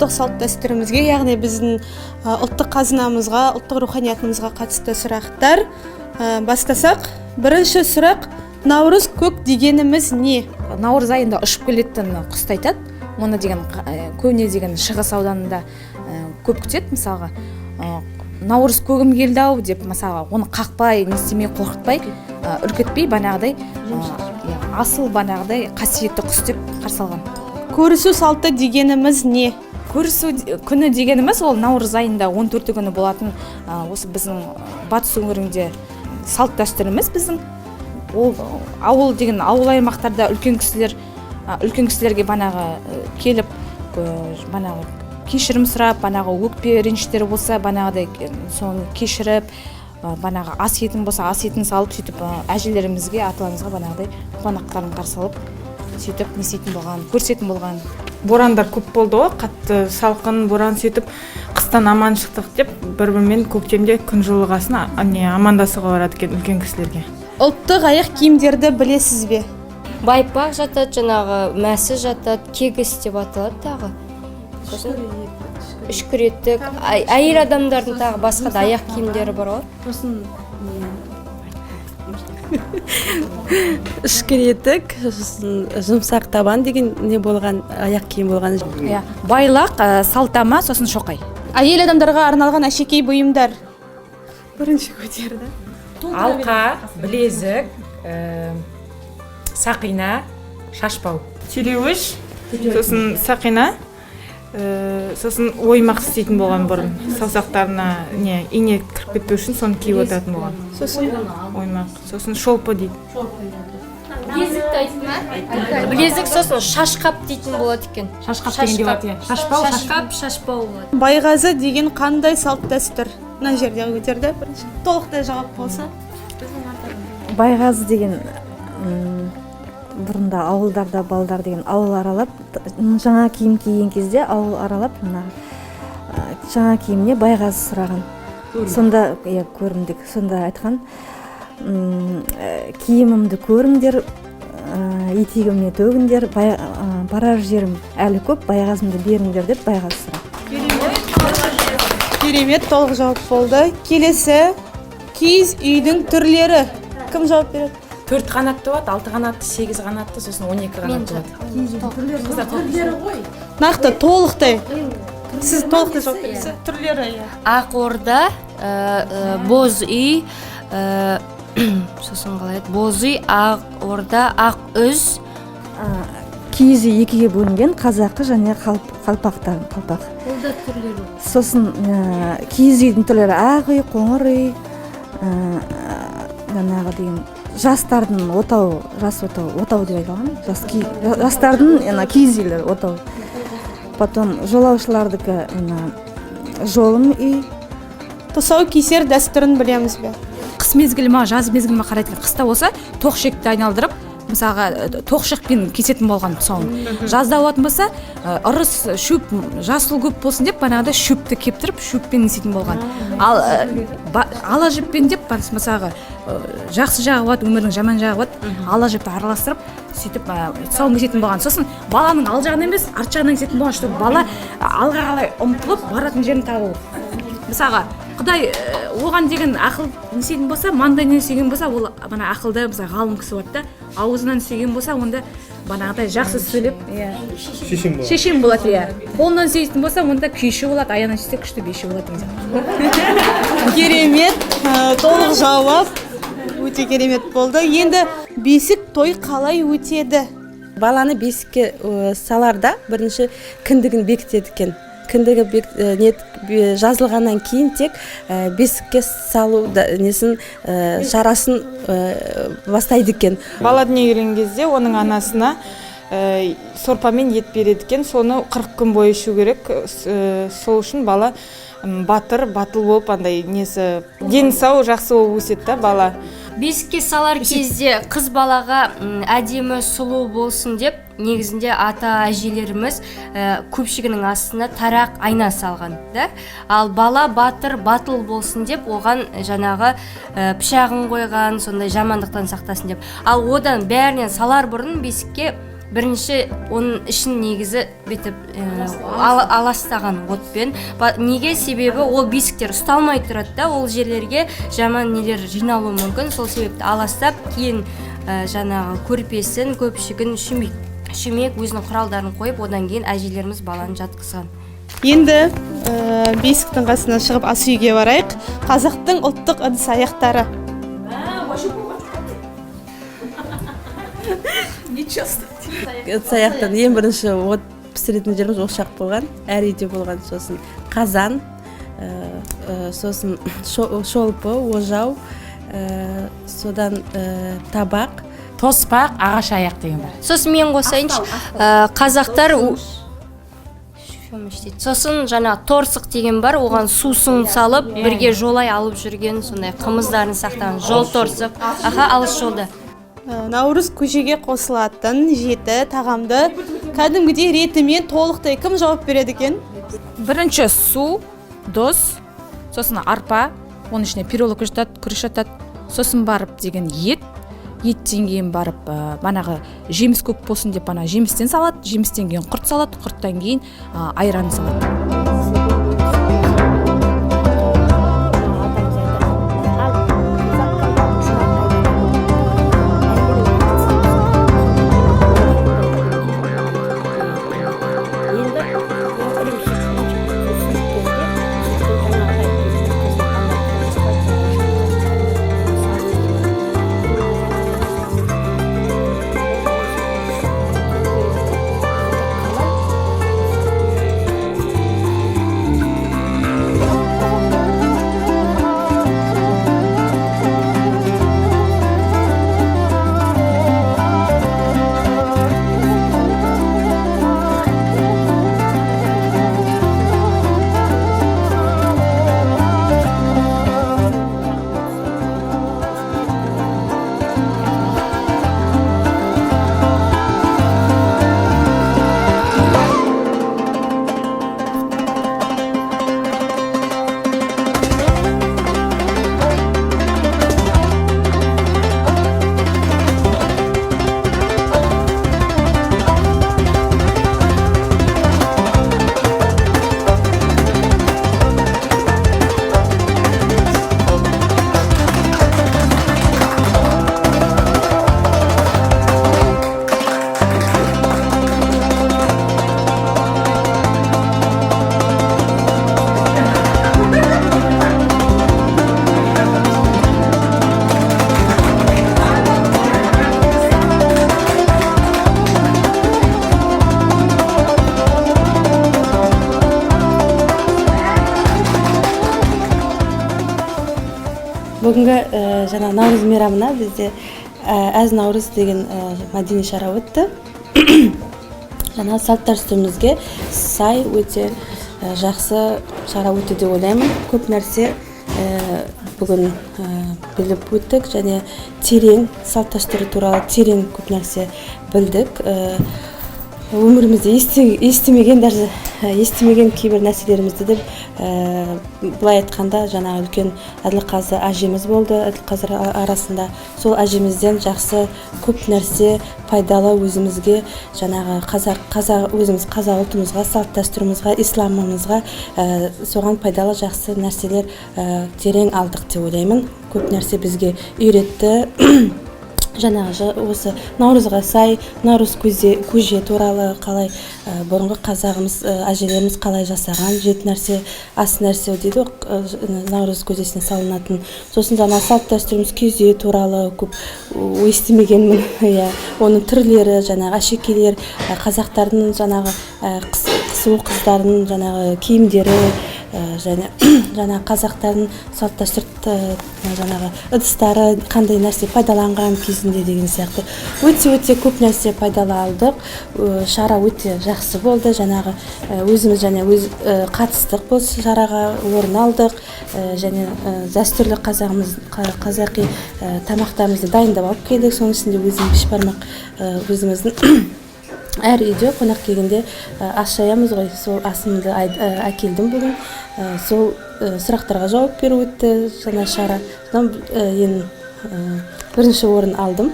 Ұлттық салт дәстүрімізге, яғни біздің ұлттық қазынамызға, ұлттық руханиятымызға қатысты сұрақтар. Бастасақ, бірінші сұрақ: наурыз көк дегеніміз не? Наурыз айында ұшып келетін құсты айтады. Оны деген көбіне деген шығыс ауданында көп күтеді. Мысалға, наурыз көгім келді ау деп, мысалға, оны қақпай, не істемей, қорқытпай, үркітпей, банағыдай, иә, асыл, банағыдай қасиетті құс деп қарсы алған. Көрісу салты дегеніміз не? Көрісу күні дегеніміз ол наурыз айында 14 күні болатын, осы біздің батыс өңірінде салт дәстүріміз біздің. Ол ауыл деген ауыл аймақтарда үлкен кісілер, үлкен кісілерге банағы келіп, банағы кешірім сұрап, банағы өкпе реніштері болса, банағыдай соны кешіріп, банағы ас етін болса, ас етін салып, сөйтіп әжелерімізге, аталарымызға банағыдай қонақтарын қарсы алып, сөйтіп не істейтін болған, көрсетін болған. Борандар көп болды ғой, қатты салқын боран. Сөйтіп қыстан аман шықтық деп, бір бірімен көктемде күн жылығасын не амандасуға барады екен үлкен кісілерге. Ұлттық аяқ киімдерді білесіз бе? Байпақ жатады, жаңағы мәсі жатады, кегіс деп аталады тағы, сосын үшкір етік. Әйел адамдардың тағы басқа да аяқ киімдері бар ғой. Сосын үшкір етік, сосын жұмсақ табан деген не болған, аяқ киім болған. Иә, байлақ, салтама, сосын шоқай. Әйел адамдарға арналған әшекей бұйымдар. Бірінші көтерді. Алқа, білезік, сақина, шашбау. Телеуіш, сосын сақина, сосын оймақ істейтін болған бұрын. Саусақтарына не ине кіріп кетпеу үшін соны киіп отыратын болған. Сосын? Оймақ, сосын шолпы дейді. Білезікті айтты ма? Білезік, сосын шашқап дейтін болады екен. Шашқап деген де болады, иә, шашбау. Шашқап, шашбау болады. Байғазы деген қандай салт дәстүр? Мына жерде көтерді бірінші. Толықтай жауап болса. Байғазы деген бұрында ауылдарда балдар деген ауыл аралап, жаңа киім киген кезде ауыл аралап, мына жаңа киіміне байғазы сұраған. Сонда, иә, көрімдік. Сонда айтқан: «Киімімді көріңдер, етегіме төгіңдер, барар жерім әлі көп, байғазымды беріңдер», — деп байғазы сұраған. Керемет, толық жауап болды. Келесі: киіз үйдің түрлері. Кім жауап береді? Төрт қанатты болады, алты қанатты, сегіз қанатты, сосын 12 қанатты болады. Нақты, толықтай. Сіз толықтай жауап бересіз. Түрлері, иә. Ақ орда, боз үй, сосын қалай еді, боз үй, ақ орда, ақ үз. Киіз үй екіге бөлінген: қазақы және қалпақтар, қалпақ. Ол да түрлері. Сосын киіз үйдің түрлері: ақ үй, қоңыр үй, жаңағы деген жастардың отау, жас отау, отау деп айтылған, жастардың ана киіз үйлер, отау. Потом жолаушылардікі ана жолым үй. Тұсау кесер дәстүрін білеміз бе? Қыс мезгілі ма, жаз мезгілі ма қарайды екен. Қыста болса, тоқ шекті айналдырып, мысалға, тоқ шекпен кесетін болған тұсауын. Жазда болатын болса, ырыс шөп жасыл көп болсын деп, бағанағыдай шөпті кептіріп, шөппен істейтін болған. Ал ала жіппен деп, мысалға, жақсы жағы болады, өмірдің жаман жағы болады, ала жіпті араластырып, сөйтіп тұсауын кесетін болған. Сосын баланың ал жағынан емес, арт жағынан кесетін болған, чтобы бала алға қарай ұмтылып баратын жерін табу. Мысалға, құдай оған деген ақыл не істейтін болса, маңдайынан сүйген болса, ол мына ақылды, мысалы, ғалым кісі болады да, аузынан сүйген болса, онда бағанағыдай жақсы сөйлеп, иә, шешен болады. Шешен болады, иә. Қолынан сүйетін болса, онда күйші болады, аяғынан сүйсе, күшті биші болады деген сияқты. Керемет, толық жауап өте керемет болды. Енді бесік той қалай өтеді? Баланы бесікке саларда бірінші кіндігін бекітеді екен. Кіндігі жазылғаннан кейін тек бесікке салу несін, шарасын бастайды екен. Бала дүниеге келген кезде оның анасына сорпа мен ет береді екен. Соны 40 күн бойы ішу керек. Сол үшін бала батыр, батыл болып, андай несі, дені сау, жақсы болып өседі да бала. Бесікке салар кезде қыз балаға әдемі, сұлу болсын деп, негізінде ата әжелеріміз көпшігінің астына тарақ, айна салған да. Ал бала батыр, батыл болсын деп, оған жаңағы пышағын қойған, сондай жамандықтан сақтасын деп. Ал одан бәрінен салар бұрын бесікке Бірінші оның ішін негізі бүйтіп аластаған отпен. Неге? Себебі ол бесіктер ұсталмай тұрады да, ол жерлерге жаман нелер жиналуы мүмкін. Сол себепті аластап, кейін жаңағы көрпесін, көпшігін, шүмек, өзінің құралдарын қойып, одан кейін әжелеріміз баланы жатқызған. Енді бесіктің қасынан шығып, ас үйге барайық. Қазақтың ұлттық ыдыс аяқтары. Ыдыс аяқтан ең бірінші от пісіретін жеріміз ошақ болған, әр үйде болған. Сосын қазан, сосын шолпы, ожау, содан табақ. Тоспақ, ағаш аяқ деген бар. Сосын мен қосайыншы, қазақтар шөміш дейді. Сосын жаңа торсық деген бар, оған сусын салып, бірге жолай алып жүрген, сондай қымыздарын сақтаған жол торсық, аха, алыс жолда. Наурыз көжеге қосылатын жеті тағамды кәдімгідей ретімен толықтай кім жауап береді екен? Бірінші су, тұз, сосын арпа, оның ішіне перелока жатады, күріш жатады, сосын барып деген ет, еттен кейін барып манағы жеміс көп болсын деп ана жемістен салады, жемістен кейін құрт салады, құрттан кейін айран салады. Бүгінгі жаңа Наурыз мейрамына бізде Әз Наурыз деген мәдени шара өтті. Жаңа салт дәстүрімізге сай өте жақсы шара өтті деп ойлаймын. Көп нәрсе бүгін біліп өттік және терең салт дәстүрі туралы терең көп нәрсе білдік. Өмірімізде естімеген, даже естімеген кейбір нәрселерімізді деп, былай айтқанда, жаңа үлкен Әділқазы әжеміз болды, Әділқазы арасында. Сол әжемізден жақсы көп нәрсе пайдалы өзімізге, жаңағы қазақ, өзіміз қазақ ұлтымызға, салт дәстүрімізге, исламымызға, соған пайдалы жақсы нәрселер терең алдық деп ойлаймын. Көп нәрсе бізге үйретті. Жаңағы осы Наурызға сай, Наурыз көже туралы қалай, бұрынғы қазағымыз, әжелеріміз қалай жасаған, жеті нәрсе, ас нәрсе дейді ғой, Наурыз көжесіне салынатын. Сосын жаңа салт дәстүріміз киіз үй туралы көп естімегенмін. Иә, оның түрлері, жаңағы әшекейлер, қазақтардың жаңағы, сұлу қыздардың жаңағы киімдері, және жаңа қазақтардың салт дәстүр, жаңағы ыдыстары қандай нәрсе пайдаланған кезінде деген сияқты. Өте өте көп нәрсе пайдалы алдық. Шара өте жақсы болды. Жаңағы, өзіміз және өз, қатыстық бұл шараға, орын алдық. Және дәстүрлі қазақи тамақтарымызды дайындап алып келдік. Соның ішінде өзім бешбармақ, өзіміздің әр үйде қонақ келгенде, ас жаямыз ғой, сол асымды әкелдім бүгін. Сол сұрақтарға жауап беру өтті жаңа шара. Содан ең бірінші орын алдым.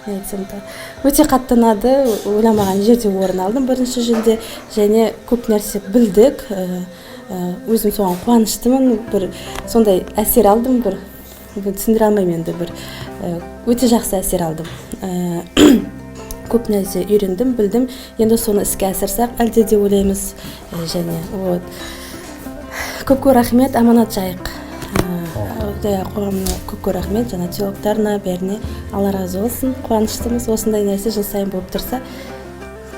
Не айтсам да, өте қатты ұнады. Ойламаған жерде орын алдым, бірінші жүлде, және көп нәрсе білдік. Өзім соған қуаныштымын, бір сондай әсер алдым, бір түсіндіре алмаймын енді, бір өте жақсы әсер алдым. Көп нәрсе үйрендім, білдім. Енді соны іске асырсақ әлде де ойлаймыз. Және вот көп көп рахмет Аманат Жайық қоғамына, көп көп рахмет жаңа теологтарына, бәріне Алла разы болсын. Қуаныштымыз, осындай нәрсе жыл сайын болып тұрса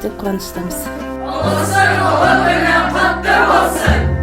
деп қуаныштымыз. Ұлыстың ұлы күні құтты болсын!